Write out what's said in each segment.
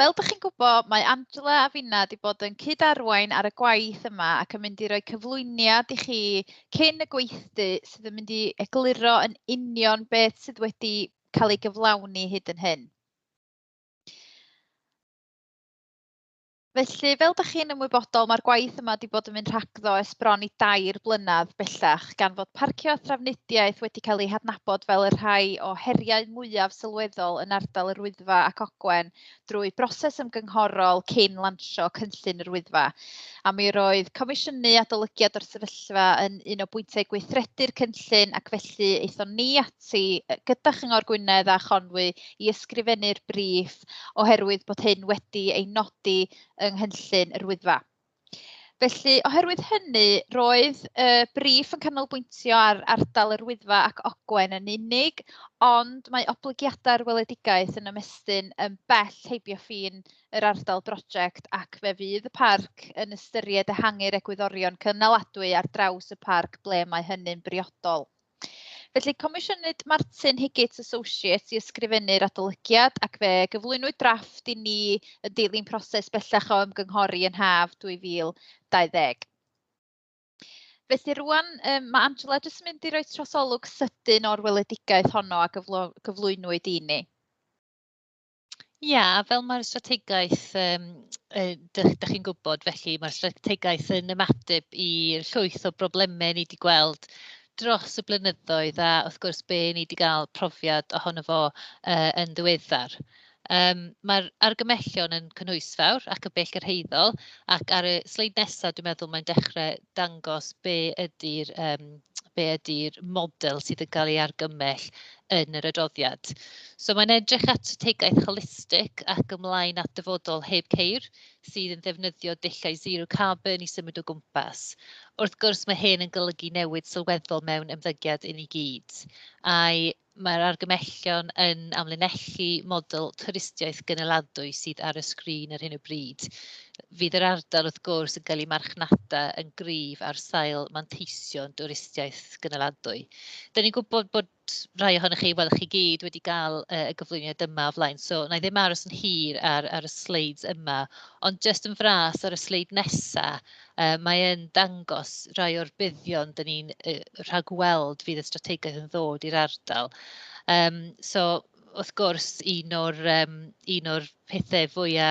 Fel dych chi'n gwybod, mae Angela a finna wedi bod yn cyd-arwain ar y gwaith yma ac yn mynd i roi cyflwyniad i chi cyn y gweithdy sydd yn mynd i egluro yn union beth sydd wedi cael ei gyflawni hyd yn hyn. Felly, fel dych chi'n ymwybodol, mae'r gwaith yma wedi bod yn mynd rhagddo ers bron i 3 blynedd bellach, gan fod parcio a thrafnidiaeth wedi cael eu hadnabod fel y rhai o heriau mwyaf sylweddol yn ardal yr Wyddfa ac Ogwen drwy broses ymgynghorol cyn lansio cynllun yr Wyddfa. A mi roedd comisiynu adolygiad o'r sefyllfa yn un o bwyntiau gweithredu'r cynllun, ac felly aethon ni ati gyda Chyngor Gwynedd a Chonwy i ysgrifennu'r briff oherwydd bod hyn wedi ei nodi yng nghynllun yr Wyddfa. Felly, oherwydd hynny, roedd y briff yn canolbwyntio ar ardal yr Wyddfa ac Ogwen yn unig, ond mae oblygiadau'r weledigaeth yn ymestyn yn bell heibio ffin yr ardal brosiect ac fe fydd y parc yn ystyried ehangu'r egwyddorion cynaladwy ar draws y parc ble mae hynny'n briodol. Felly, comisiynwyd Martin Higgett Associates i ysgrifennu'r adolygiad ac fe gyflwynwyd drafft i ni yn dilyn proses bellach o ymgynghori yn haf 2020. Felly rwan, mae Angela jyst yn mynd i roi trosolwg sydyn o'r weledigaeth honno a gyflwynwyd i ni. Ia, a fel mae'r strategaeth, dach dach chi'n gwybod, felly mae'r strategaeth yn ymateb i'r llwyth o broblemau ni 'di gweld dros y blynyddoedd, a wrth gwrs be ni 'di gael profiad ohono fo yn ddiweddar. Mae'r argymhellion yn cynhwysfawr ac yn bellgyrhaeddol, ac ar y sleid nesaf dwi'n meddwl mae'n dechrau dangos be ydy'r be ydy'r model sydd yn cael ei argymell yn yr adroddiad. So mae'n edrych at strategaeth holistig ac ymlaen at dyfodol heb ceir, sydd yn ddefnyddio dulliau zero carbon i symud o gwmpas. Wrth gwrs, mae hyn yn golygu newid sylweddol mewn ymddygiad i ni gyd, a'i Mae'r argymhellion yn amlinellu model twristiaeth gynaladwy sydd ar y sgrin ar hyn o bryd. Fydd yr ardal, wrth gwrs, yn cael ei marchnata yn gryf ar sail manteision dwristiaeth gynaladwy. Dan ni'n gwybod bod rhai ohonoch chi, wel chi gyd, wedi cael y gyflwyniad yma o flaen, so wna i ddim aros yn hir ar, ar y sleids yma, ond jyst yn fras ar y sleid nesa, Mae e'n dangos rhai o'r buddion dan ni'n rhagweld fydd y strategaeth yn ddod i'r ardal. So wrth gwrs, un o'r pethe fwya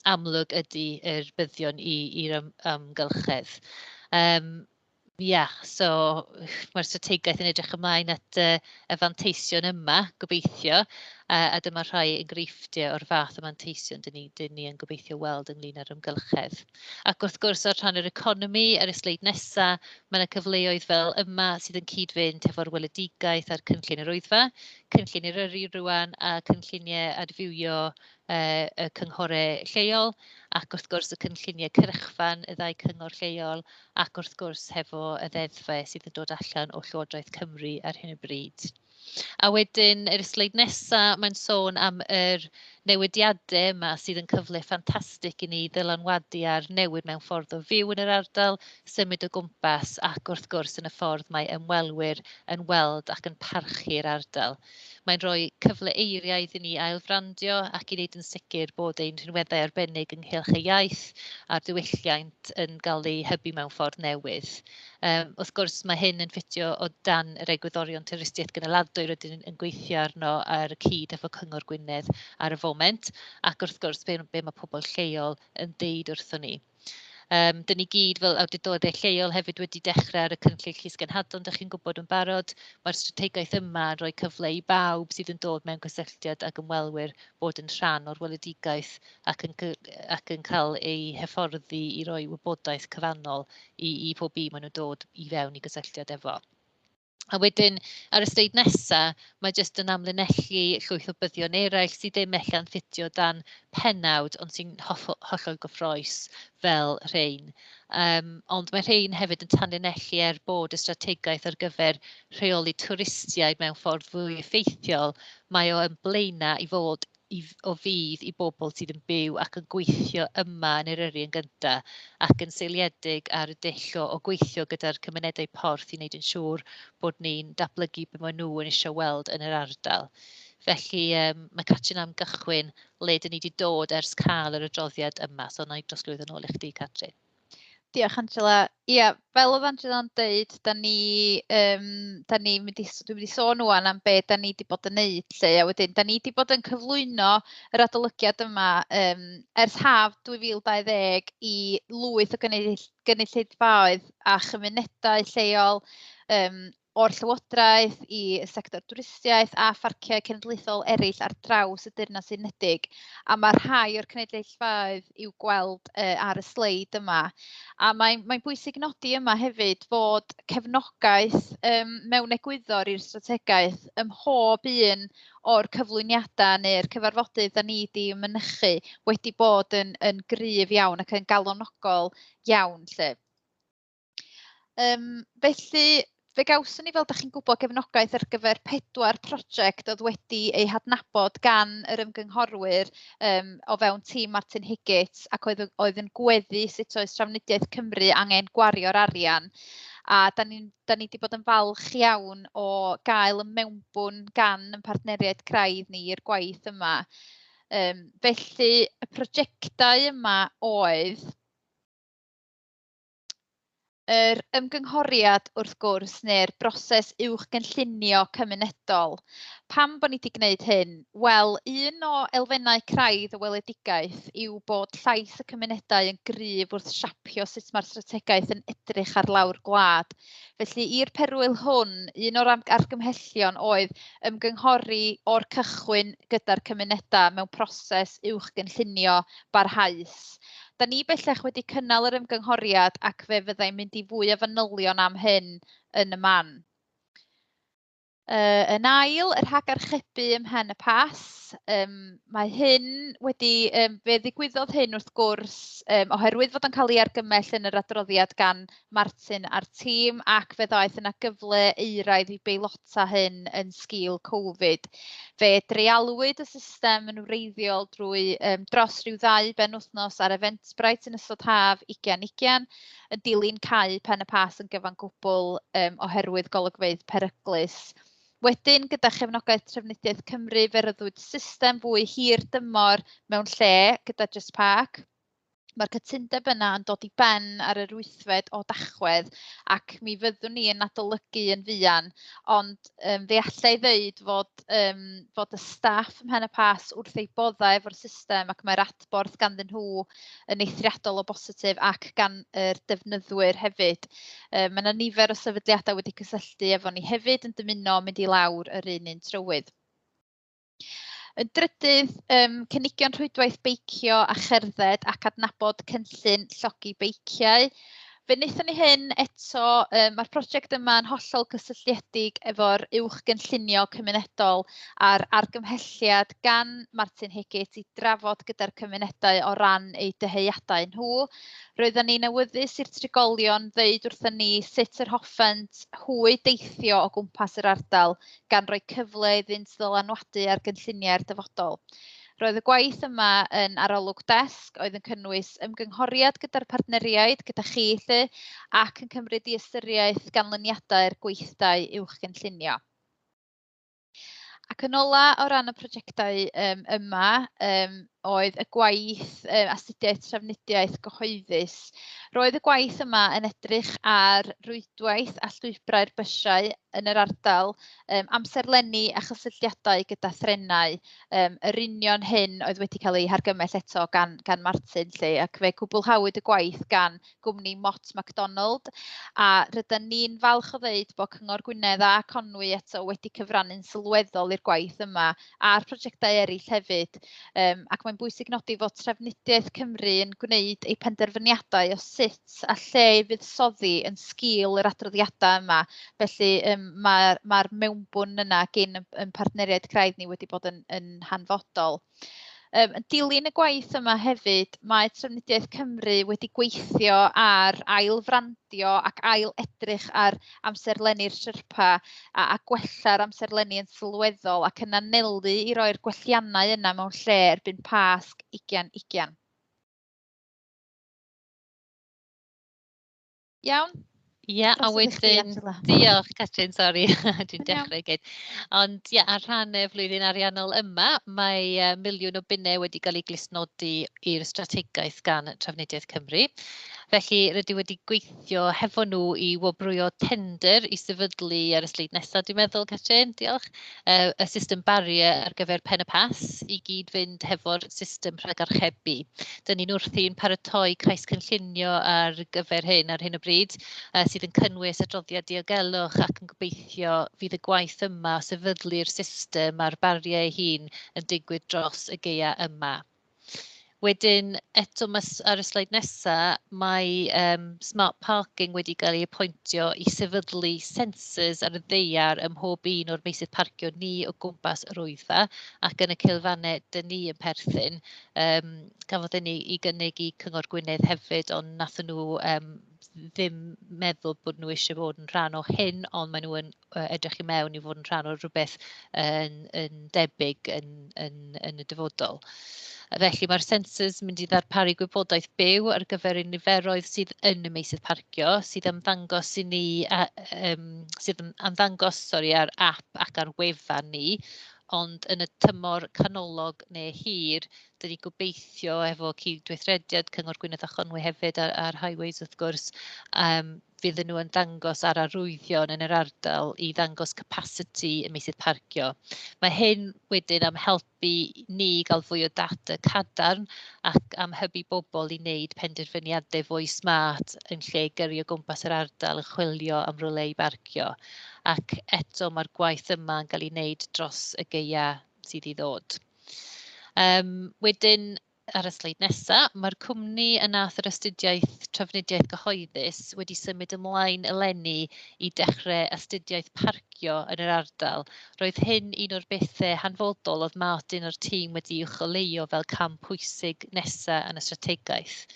amlwg ydy yr buddion i'r amgylchedd. Ia, so mae'r strategaeth yn edrych ymlaen at y fanteision yma, gobeithio, a dyma rhai enghreifftiau o'r fath o manteision dan ni, dan ni yn gobeithio weld ynglyn â'r amgylchedd. Ac wrth gwrs, o'r rhan yr economi, ar y sleid nesa, mae 'na cyfleoedd fel yma sydd yn cyd-fynd hefo'r weledigaeth a'r cynllun yr Wyddfa, cynllun Eryri rŵan, a cynlluniau adfywio y cynghorau lleol, ac wrth gwrs y cynlluniau cyrchfan y ddau cyngor lleol, ac wrth gwrs hefo y ddeddfau sydd yn dod allan o Llywodraeth Cymru ar hyn o bryd. A wedyn, yr sleid nesa, mae'n sôn am yr newidiadau yma sydd yn cyfle ffantastig i ni ddylanwadu ar newid mewn ffordd o fyw yn yr ardal, symud o gwmpas, ac wrth gwrs yn y ffordd mae ymwelwyr yn weld ac yn parchu'r ardal. Mae'n rhoi cyfle eiriau iddyn ni ailfrandio ac i wneud yn sicr bod ein rhinweddau arbennig ynghylch y iaith a'r diwylliant yn cael eu hybu mewn ffordd newydd. Wrth gwrs, mae hyn yn ffitio o dan yr egwyddorion twristiaeth gynaladwy rydyn yn gweithio arno ar y cyd efo Cyngor Gwynedd ar y foment, ac wrth gwrs be, be mae pobl lleol yn deud wrthon ni. Dyn ni gyd fel awdurdodau lleol hefyd wedi dechrau ar y cynllun llysgenhadon, dach chi'n gwybod yn barod. Mae'r strategaeth yma yn rhoi cyfle i bawb sydd yn dod mewn cysylltiad ag ymwelwyr bod yn rhan o'r weledigaeth ac yn, ac yn cael eu hyfforddi i roi wybodaeth cyfannol i, i pob un maen nhw'n dod i fewn i gysylltiad efo. A wedyn ar y sleid nesa, mae jyst yn amlinellu llwyth o buddion eraill sydd ddim ella'n ffitio dan pennawd, ond sy'n hollol gyffrous fel rhein. Ond mae rhein hefyd yn tanlinellu er bod y strategaeth ar gyfer rheoli twristiaid mewn ffordd fwy effeithiol, mae o yn blaenau i fod i, o fudd i bobl sydd yn byw ac yn gweithio yma yn Eryri yn gyntaf, ac yn seiliedig ar y dull o gweithio gyda'r cymunedau porth i wneud yn siŵr bod ni'n datblygu be maen nhw yn eisiau weld yn yr ardal. Felly mae Catrin am gychwyn le dan ni 'di dod ers cael yr adroddiad yma. So wna i drosglwyddo nôl i chdi, Catrin. Diolch, Angela. Ia, fel oedd Angela'n deud, da ni, da ni mynd i, dwi'n mynd i sôn ŵan am be da ni 'di bod yn neud 'lly, a wedyn da ni 'di bod yn cyflwyno yr adolygiad yma ers haf 2020 i lwyth o gynulleidfaoedd a chymunedau lleol, o'r llywodraeth i sector dwristiaeth a pharciau cenedlaethol eraill ar draws y Deyrnas Unedig. A mae rhai o'r cynulleidfaoedd i'w gweld ar y sleid yma. A mae'n bwysig nodi yma hefyd fod cefnogaeth mewn egwyddor i'r strategaeth ym mhob un o'r cyflwyniadau neu'r cyfarfodydd da ni 'di mynychu wedi bod yn gryf iawn ac yn galonogol iawn 'lly. Felly, fe gawson ni, fel dach chi'n gwybod, gefnogaeth ar gyfer 4 prosiect oedd wedi eu hadnabod gan yr ymgynghorwyr o fewn tîm Martin Higgett ac oedd yn gweddu sut oedd Trafnidiaeth Cymru angen gwario'r arian. A da ni wedi bod yn falch iawn o gael y mewnbwn gan ein partneriaid craidd ni i'r gwaith yma. Felly, y prosiectau yma oedd yr ymgynghoriad, wrth gwrs, neu'r broses uwchgynllunio cymunedol. Pam bod ni wedi gwneud hyn? Wel, un o elfennau craidd y weledigaeth yw bod llais y cymunedau yn gryf wrth siapio sut mae'r strategaeth yn edrych ar lawr gwlad. Felly, i'r perwyl hwn, un o'r argymhellion oedd ymgynghori o'r cychwyn gyda'r cymunedau mewn proses uwchgynllunio barhaus. Da ni bellach wedi cynnal yr ymgynghoriad ac fe fyddai'n mynd i fwy o fanylion am hyn yn y man. Yn ail, y rhagarchebu ym Mhen y Pass. Mae hyn wedi, fe ddigwyddodd hyn wrth gwrs, oherwydd fod o'n cael ei argymell yn yr adroddiad gan Martin a'r tîm, ac fe ddaeth yna gyfle euraidd i beilota hyn yn sgil Covid. Fe dreialwyd y system yn wreiddiol drwy dros rhyw 2 benwythnos ar Eventbrite yn ystod haf 2020, yn dilyn cau Pen y Pass yn gyfan gwbl oherwydd golygfeydd peryglus. Wedyn, gyda chefnogaeth Trafnidiaeth Cymru, fe ryddwyd system fwy hir dymor mewn lle gyda Just Park. Mae'r cytundeb yna yn dod i ben ar yr 8fed o Dachwedd ac mi fyddwn ni yn adolygu yn fuan, ond fe allai ddeud fod y staff ym Mhen y Pass wrth eu boddau efo'r system ac mae'r adborth ganddyn nhw yn eithriadol o bositif ac gan yr defnyddwyr hefyd. Mae yna nifer o sefydliadau wedi cysylltu efo ni hefyd yn dymuno mynd i lawr yr un un trywydd. Yn drydydd, cynigion rhwydwaith beicio a cherdded ac adnabod cynllun llogi beiciau. Fe wnaethon ni hyn eto, mae'r prosiect yma yn hollol gysylltiedig efo'r uwchgynllunio cymunedol a'r argymhelliad gan Martin Higgett i drafod gyda'r cymunedau o ran eu dyheadau nhw. Roedden ni'n awyddus i'r trigolion ddeud wrthon ni sut yr hoffent hwy deithio o gwmpas yr ardal, gan roi cyfle iddynt ddylanwadu ar gynlluniau'r dyfodol. Roedd y gwaith yma yn arolwg desg oedd yn cynnwys ymgynghoriad gyda'r partneriaid, gyda chi 'lly, ac yn cymryd i ystyriaeth ganlyniadau'r gweithdai uwchgynllunio. Ac yn ola, o ran y prosiectau yma, oedd y gwaith astudiaeth trafnidiaeth gyhoeddus. Roedd y gwaith yma yn edrych ar rwydwaith a llwybrau'r bysiau yn yr ardal, amserlenni a chysylltiadau gyda threnau. Yr union hyn oedd wedi cael ei hargymell eto gan Martin 'lly, ac fe gwblhawyd y gwaith gan gwmni Mott MacDonald, a rydyn ni'n falch o ddeud bod Cyngor Gwynedd a Conwy eto wedi cyfrannu'n sylweddol i'r gwaith yma a'r prosiectau eraill hefyd. Ac mae'n bwysig nodi fod Trafnidiaeth Cymru yn gwneud eu penderfyniadau o sut a lle i fuddsoddi yn sgil yr adroddiadau yma. Felly mae'r mewnbwn yna gyn yn partneriaid craidd ni wedi bod yn hanfodol. Yn dilyn y gwaith yma hefyd, mae Trafnidiaeth Cymru wedi gweithio ar ail-frandio ac ail-edrych ar amserlenni'r Sherpa a gwella'r amserlenni yn sylweddol ac yn anelu i roi'r gwelliannau yna mewn lle erbyn Pasg 2020. Iawn? Ie, a Drosodd i chdi, wedyn Angela. Diolch Catrin, sori, dwi'n Yn iawn. dechrau gyd. Ond ie, ar rhan y flwyddyn ariannol yma, mae 1 miliwn o bunnau wedi cael ei glustnodi i'r strategaeth gan Trafnidiaeth Cymru. Felly rydw i wedi gweithio hefo nhw i wobrwyo tender i sefydlu ar y sleid nesaf, dwi'n meddwl, Catrin, diolch, y system barrier ar gyfer Pen y Pass i gyd fynd hefo'r system rhagarchebu. Dyn ni'n wrthi'n paratoi cais cynllunio ar gyfer hyn ar hyn o bryd, sydd yn cynnwys adroddiad diogelwch, ac yn gobeithio fydd y gwaith yma o sefydlu'r system a'r bariau ei hun yn digwydd dros y gaea yma. Wedyn eto mas ar y sleid nesaf, mae Smart Parking wedi cael ei apwyntio i sefydlu sensors ar y ddaear ym mhob un o'r meysydd parcio ni o gwmpas yr Wyddfa ac yn y cilfannau dyn ni yn perthyn. Cafodd hynny ei gynnig i Cyngor Gwynedd hefyd, ond wnaethon nhw ddim meddwl bod nhw eisiau bod yn rhan o hyn, ond maen nhw yn edrych i mewn i fod yn rhan o rhywbeth yn debyg yn y dyfodol. Felly mae'r sensors mynd i ddarparu gwybodaeth byw ar gyfer y niferoedd sydd yn y meysydd parcio, sydd ymddangos i ni, a, sydd yn ymddangos, sorry, ar app ac ar wefan ni, ond yn y tymor canolog neu hir, dyn ni gobeithio efo cydweithrediad Cyngor Gwynedd a Chonwy hefyd a'r Highways wrth gwrs, fydden nhw yn dangos ar arwyddion yn yr ardal i ddangos capacity y meysydd parcio. Mae hyn wedyn am helpu ni gael fwy o data cadarn ac am hybu bobl i wneud penderfyniadau fwy smart yn lle gyrru o gwmpas yr ardal yn chwilio am rywle i barcio. Ac eto mae'r gwaith yma yn cael ei wneud dros y gaea sydd i ddod. Wedyn, ar y sleid nesaf, mae'r cwmni y nath yr astudiaeth trafnidiaeth gyhoeddus wedi symud ymlaen eleni i dechrau astudiaeth parcio yn yr ardal. Roedd hyn un o'r bethau hanfodol oedd Martin a'r tîm wedi uwcholeuo fel cam pwysig nesaf yn y strategaeth.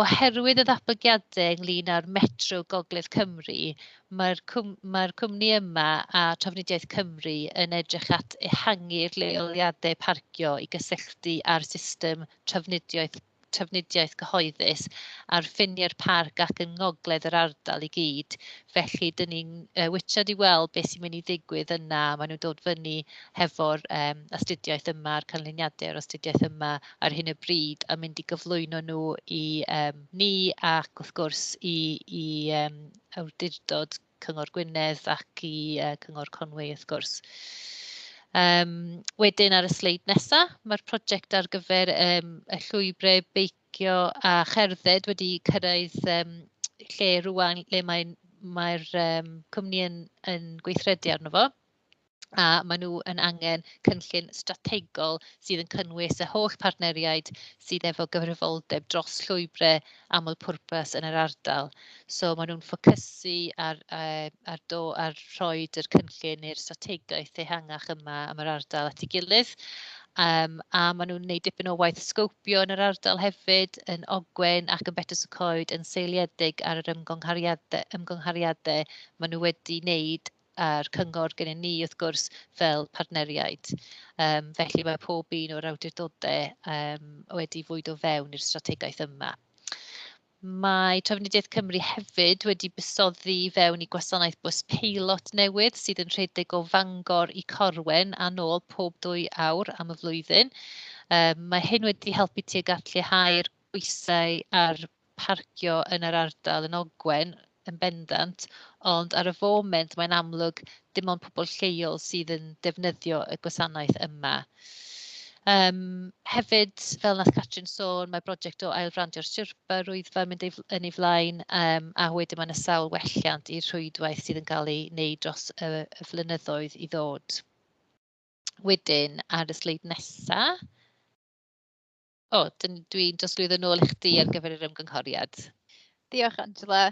Oherwydd y ddatblygiadau ynglyn â'r Metro Gogledd Cymru, mae'r cwmni yma a Trafnidiaeth Cymru yn edrych at ehangu'r leoliadau parcio i gysylltu â'r system trafnidiaeth gyhoeddus ar ffiniau'r parc ac yng ngogledd yr ardal i gyd. Felly, dyn ni'n witsiad i weld beth sy'n mynd i ddigwydd yna. Maen nhw'n dod fyny hefo'r astudiaeth yma, a'r canlyniadau o'r astudiaeth yma ar hyn o bryd, a mynd i gyflwyno nhw i ni ac wrth gwrs i awdurdod Cyngor Gwynedd ac i Cyngor Conwy wrth gwrs. Wedyn ar y sleid nesaf, mae'r prosiect ar gyfer y llwybrau beicio a cherdded wedi cyrraedd lle rŵan le mae'r cwmni yn gweithredu arno fo. A maen nhw yn angen cynllun strategol sydd yn cynnwys y holl partneriaid sydd efo gyfrifoldeb dros llwybrau aml pwrpas yn yr ardal. So maen nhw'n ffocysu ar rhoid yr cynllun neu'r strategaeth ehangach yma am yr ardal at ei gilydd. A maen nhw'n gwneud dipyn o waith sgopio yn yr ardal hefyd, yn Ogwen ac yn Betws y Coed, yn seiliedig ar yr ymgynghoriadau maen nhw wedi wneud a'r cyngor gennym ni wrth gwrs fel partneriaid. Felly mae pob un o'r awdurdodau wedi fwydo fewn i'r strategaeth yma. Mae Trafnidiaeth Cymru hefyd wedi buddsoddi fewn i gwasanaeth bws peilot newydd sydd yn rhedeg o Fangor i Corwen a nôl pob 2 awr am y flwyddyn. Mae hyn wedi helpu tuag at lleihau'r pwysau ar parcio yn yr ardal yn Ogwen yn bendant, ond ar y foment mae'n amlwg dim ond pobl lleol sydd yn defnyddio y gwasanaeth yma. Hefyd, fel nath Catrin sôn, mae brosiect o ailfrandio'r Sherpa Wyddfa yn mynd yn ei flaen, a wedyn mae yna sawl welliant i'r rhwydwaith sydd yn cael ei wneud dros y flynyddoedd i ddod. Wedyn, ar y sleid nesaf, o, dwi'n drosglwyddo nôl i chdi ar gyfer yr ymgynghoriad. Diolch, Angela.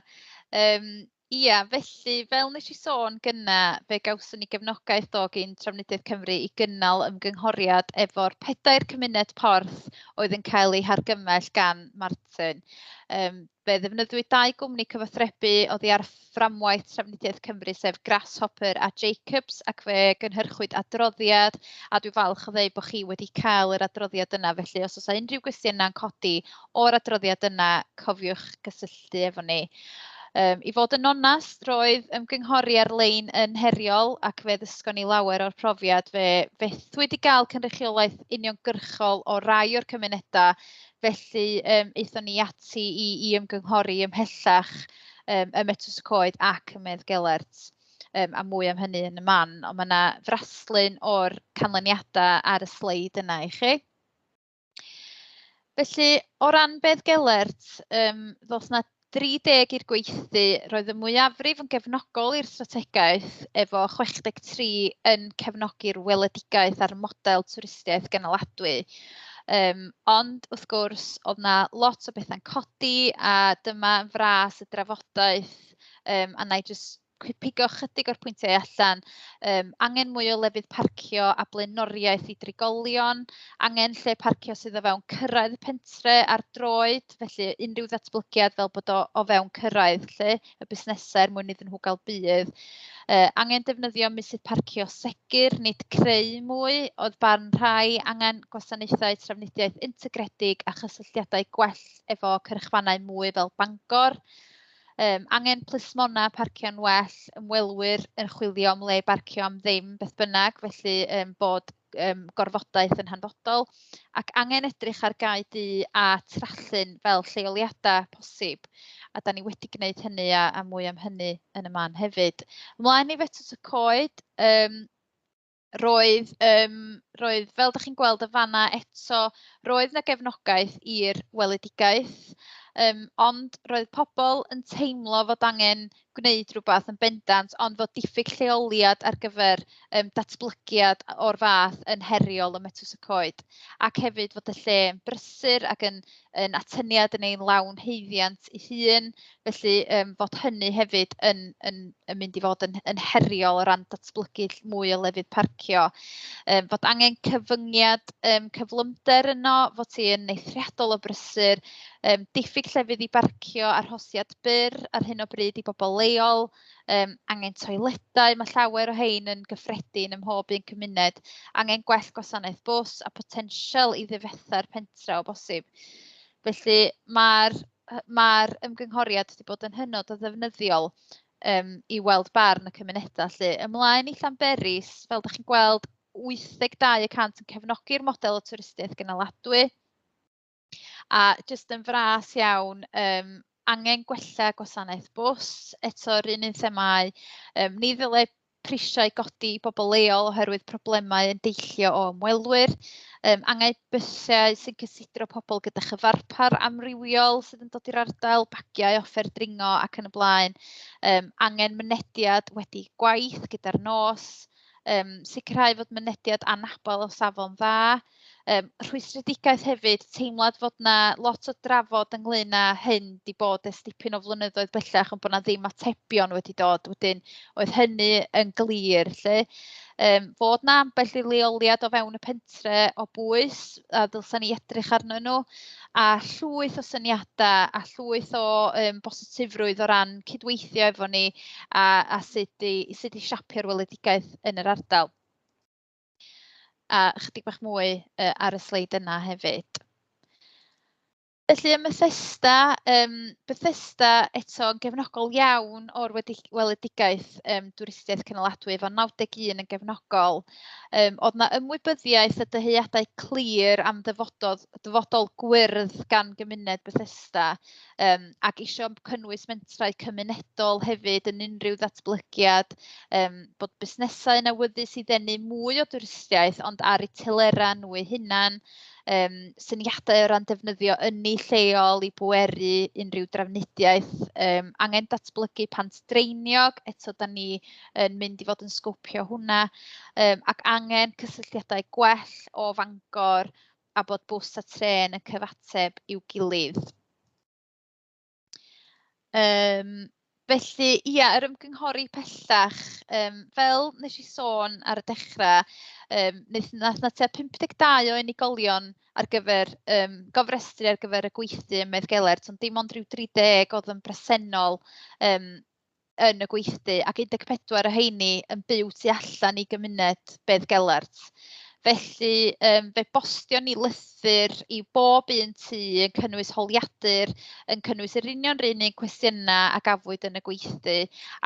Ia, felly fel nes i sôn gynna, fe gawson ni gefnogaeth do gyn Trafnidiaeth Cymru i gynnal ymgynghoriad efo'r pedair cymuned porth oedd yn cael eu hargymell gan Martin. Fe ddefnyddiwyd dau gwmni cyfathrebu oddi ar fframwaith Trafnidiaeth Cymru, sef Grasshopper a Jacobs, ac fe gynhyrchwyd adroddiad, a dwi'n falch o ddeud bod chi wedi cael yr adroddiad yna. Felly, os oes unrhyw gwestiynau'n codi o'r adroddiad yna, cofiwch gysylltu efo ni. I fod yn onast, roedd ymgynghori ar-lein yn heriol ac fe ddysgon ni lawer o'r profiad. Fe fethwyd i gael cynrychiolaeth uniongyrchol o rai o'r cymunedau, felly aethon ni ati i ymgynghori ymhellach ym Metws y Coed ac ym Meddgelert, a mwy am hynny yn y man. Ond mae yna fraslun o'r canlyniadau ar y sleid yna i chi. Felly, o ran Beddgelert, ddoth 'na 30 i'r gweithdy, roedd y mwyafrif yn gefnogol i'r strategaeth, efo 63 yn cefnogi'r weledigaeth a'r model twristiaeth gynaladwy. Ond wrth gwrs, oedd 'na lot o bethau'n codi, a dyma yn fras y drafodaeth, a wna i jyst pigo chydig o'r pwyntiau allan. Angen mwy o lefydd parcio a blaenoriaeth i drigolion, angen lle parcio sydd o fewn cyrraedd y pentre ar droed, felly unrhyw ddatblygiad fel bod o fewn cyrraedd lle y busnesau er mwyn iddyn nhw gael budd. Angen defnyddio meysydd parcio segur, nid creu mwy, oedd barn rhai, angen gwasanaethau trafnidiaeth integredig a chysylltiadau gwell efo cyrchfannau mwy fel Bangor. Angen plismona parcio'n well, ymwelwyr yn chwilio am le barcio am ddim beth bynnag, felly bod gorfodaeth yn hanfodol, ac angen edrych ar Gae Du a Trallyn fel lleoliadau posib, a da ni wedi gwneud hynny a mwy am hynny yn y man hefyd. Ymlaen i Fetws y Coed, roedd, fel dach chi'n gweld y fanna eto, roedd 'na gefnogaeth i'r weledigaeth, ond roedd pobl yn teimlo fod angen gwneud rhywbeth yn bendant, ond fod diffyg lleoliad ar gyfer datblygiad o'r fath yn heriol ym Metws y Coed, ac hefyd fod y lle yn brysur ac yn atyniad yn ein lawn haeddiant ei hun, felly fod hynny hefyd yn mynd i fod yn heriol o ran datblygu mwy o lefydd parcio. Fod angen cyfyngiad cyflymder yno, fod ti yn eithriadol o brysur, diffyg llefydd i barcio arhosiad byr ar hyn o bryd i bobl leol, angen toiledau, mae llawer o hein yn gyffredin ym mhob un cymuned, angen gwell gwasanaeth bws a potensial i ddifetha'r pentre o bosib. Felly mae'r ymgynghoriad wedi bod yn hynod o ddefnyddiol i weld barn y cymunedau. Felly, ymlaen i Llanberis, fel dach chi'n gweld, 82% yn cefnogi'r model o twristiaeth gynaladwy. A jyst yn fras iawn, angen gwella gwasanaeth bws, eto'r un themâu, ni ddylai prisiau godi i bobl leol oherwydd problemau yn deillio o ymwelwyr, angen bysiau sy'n cysidro pobl gyda chyfarpar amrywiol sydd yn dod i'r ardal, bagiau, offer dringo ac yn y blaen, angen mynediad wedi gwaith gyda'r nos, sicrhau fod mynediad anabl o safon dda, rhwystredigaeth hefyd, teimlad fod 'na lot o drafod ynglyn â hyn 'di bod ers dipyn o flynyddoedd bellach, ond bod 'na ddim atebion wedi dod, wedyn oedd hynny yn glir 'lly. Fod 'na ambell i leoliad o fewn y pentre o bwys a ddylsan ni edrych arnyn nhw, a llwyth o syniadau a llwyth o bositifrwydd o ran cydweithio efo ni a sut i siapio'r weledigaeth yn yr ardal. A chydig bach mwy ar y sleid yna hefyd. Felly ym Bethesda eto yn gefnogol iawn o'r weledigaeth dwristiaeth cynaladwy, efo 91 yn gefnogol. Oedd 'na ymwybyddiaeth a dyheadau clir am dyfodol gwyrdd gan gymuned Bethesda, ac isio cynnwys mentrau cymunedol hefyd yn unrhyw ddatblygiad, bod busnesau yn awyddus i ddenu mwy o dwristiaeth, ond ar eu telerau nhw eu hunain, syniadau o ran defnyddio ynni lleol i bweru unrhyw drafnidiaeth, angen datblygu pant dreiniog, eto da ni yn mynd i fod yn sgopio hwnna, ac angen cysylltiadau gwell o Fangor a bod bws a trên yn cyfateb i'w gilydd. Felly, ia, yr ymgynghori pellach, fel wnes i sôn ar y dechrau, wnaeth 'na tua 52 o unigolion ar gyfer gofrestru ar gyfer y gweithdy ym Meddgelert, ond dim ond rhyw 30 oedd yn bresennol yn y gweithdy, ac 14 o heini yn byw tu allan i gymuned Beddgelert. Felly fe bostion ni lythyr i bob un tŷ yn cynnwys holiadur, yn cynnwys yr union yr un cwestiynau a gafwyd yn y gweithdy,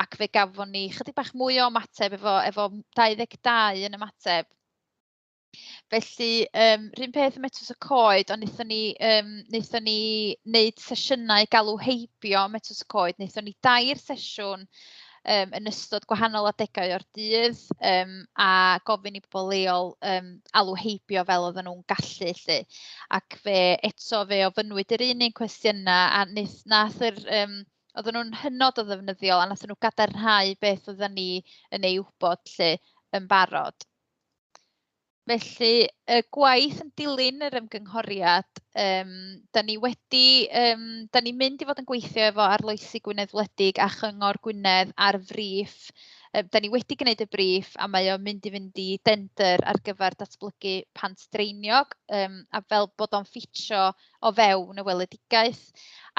ac fe gafon ni chydig bach mwy o ymateb efo 22 yn ymateb. Felly, rhywun peth ym Metws y Coed, ond wnaethon ni wneud sesiynau galw heibio ym Metws y Coed. Wnaethon ni 3 sesiwn yn ystod gwahanol adegau o'r dydd, a gofyn i bobl leol alw heibio fel oedden nhw'n gallu 'lly. Ac fe eto fe ofynnwyd yr un cwestiynau, a nath yr, oedden nhw'n hynod o ddefnyddiol, a nathon nhw gadarnhau beth oedden ni yn ei wybod 'lly yn barod. Felly, y gwaith yn dilyn yr ymgynghoriad, da ni'n mynd i fod yn gweithio efo Arloesi Gwynedd Wledig a Chyngor Gwynedd ar friff. Da ni wedi gwneud y briff a mae o'n mynd i fynd i dender ar gyfer datblygu Pant Dreiniog, a fel bod o'n ffitio o fewn y weledigaeth.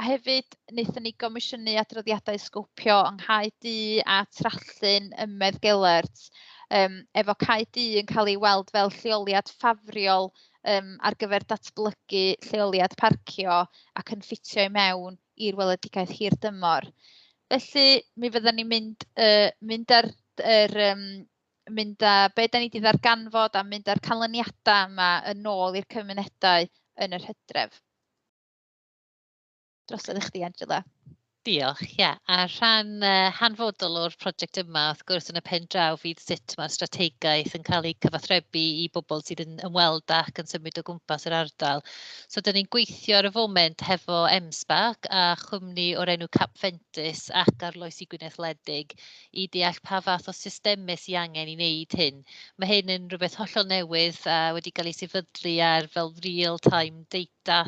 A hefyd, wnaethon ni gomisiynu adroddiadau sgopio yng Nghae Du a Trallyn ym Meddgelert, efo Cae Du yn cael ei weld fel lleoliad ffafriol ar gyfer datblygu lleoliad parcio ac yn ffitio i mewn i'r weledigaeth hir dymor. Felly, mi fyddan ni'n mynd â be dan ni wedi ddarganfod a mynd â'r canlyniadau yma yn ôl i'r cymunedau yn yr hydref. Drosodd i chdi, Angela. Diolch, ie. A rhan hanfodol o'r prosiect yma, wrth gwrs, yn y pen draw fydd sut mae'r strategaeth yn cael ei cyfathrebu i bobl sydd yn ymweld ac yn symud o gwmpas yr ardal. So, dan ni'n gweithio ar y foment hefo M-SParc a chwmni o'r enw Capventis ac Arloesi Gwynedd Wledig i deall pa fath o systemau sydd angen i wneud hyn. Mae hyn yn rhywbeth hollol newydd a wedi cael ei sefydlu ar fel real-time data,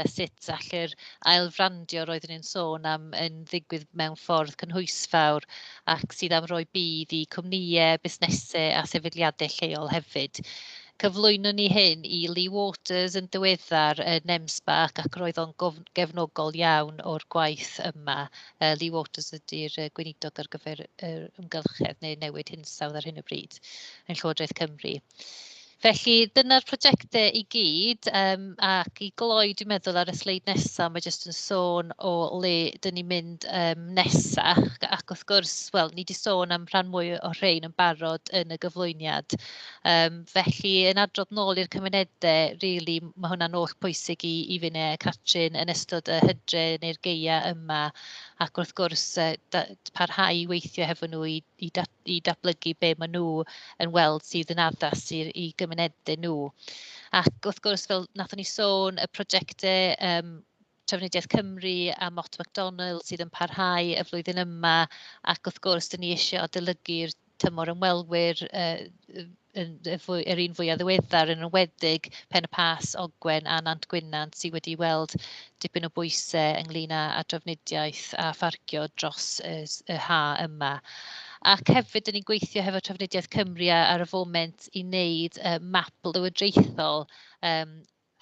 sut all yr ailfrandio roeddwn i'n sôn am yn ddigwydd mewn ffordd cynhwysfawr ac sydd am roi budd i cwmnïau, busnesau a sefydliadau lleol hefyd. Cyflwynon ni hyn i Lee Waters yn diweddar yn M-SParc ac roedd o'n gefnogol iawn o'r gwaith yma. Lee Waters ydy'r gweinidog ar gyfer yr amgylchedd neu newid hinsawdd ar hyn o bryd yn Llywodraeth Cymru. Felly dyna'r prosiectau i gyd, ac i gloi dwi'n meddwl ar y sleid nesaf, mae jyst yn sôn o le dyn ni'n mynd nesaf, ac wrth gwrs, wel, ni wedi sôn am rhan mwy o rhein yn barod yn y gyflwyniad. Felly yn adrodd nôl i'r cymunedau, really, mae hwnna'n oll pwysig i finne a Catrin yn ystod y hydre neu'r gaea yma, ac wrth gwrs parhau i weithio hefo nhw i datblygu be maen nhw yn weld sydd yn addas i gymunedau nhw. Ac wrth gwrs, fel nathon ni sôn, y prosiectau Trafnidiaeth Cymru a Mott MacDonald sydd yn parhau y flwyddyn yma, ac wrth gwrs, dyn ni eisiau adolygu'r tymor ymwelwyr yr un fwyaf ddiweddar yn enwedig Pen y Pass, Ogwen a Nant Gwynant sydd wedi weld dipyn o bwysau ynglyn â trafnidiaeth a pharcio dros y ha yma. Ac hefyd, dyn ni'n gweithio hefo Trafnidiaeth Cymru ar y foment i wneud map lywodraethol,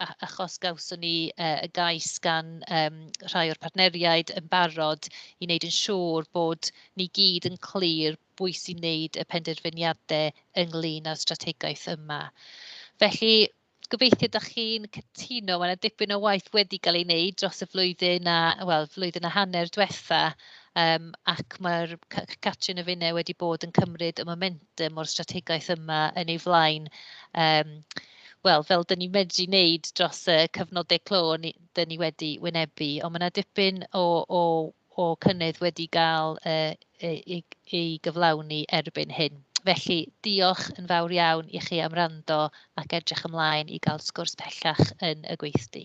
achos gawson ni y gais gan rhai o'r partneriaid yn barod i wneud yn siŵr bod ni gyd yn clir bwy sy'n wneud y penderfyniadau ynglyn â'r strategaeth yma. Felly, gobeithio dach chi'n cytuno, mae yna dipyn o waith wedi cael ei wneud dros y flwyddyn a, wel, flwyddyn a hanner diwetha, ac mae'r Catrin a finne wedi bod yn cymryd y momentum o'r strategaeth yma yn ei flaen. Wel, fel dyn ni'n medru wneud dros y cyfnodau clo dyn ni wedi wynebu, ond mae yna dipyn o cynnydd wedi gael ei gyflawni erbyn hyn. Felly, diolch yn fawr iawn i chi am wrando ac edrych ymlaen i gael sgwrs pellach yn y gweithdy.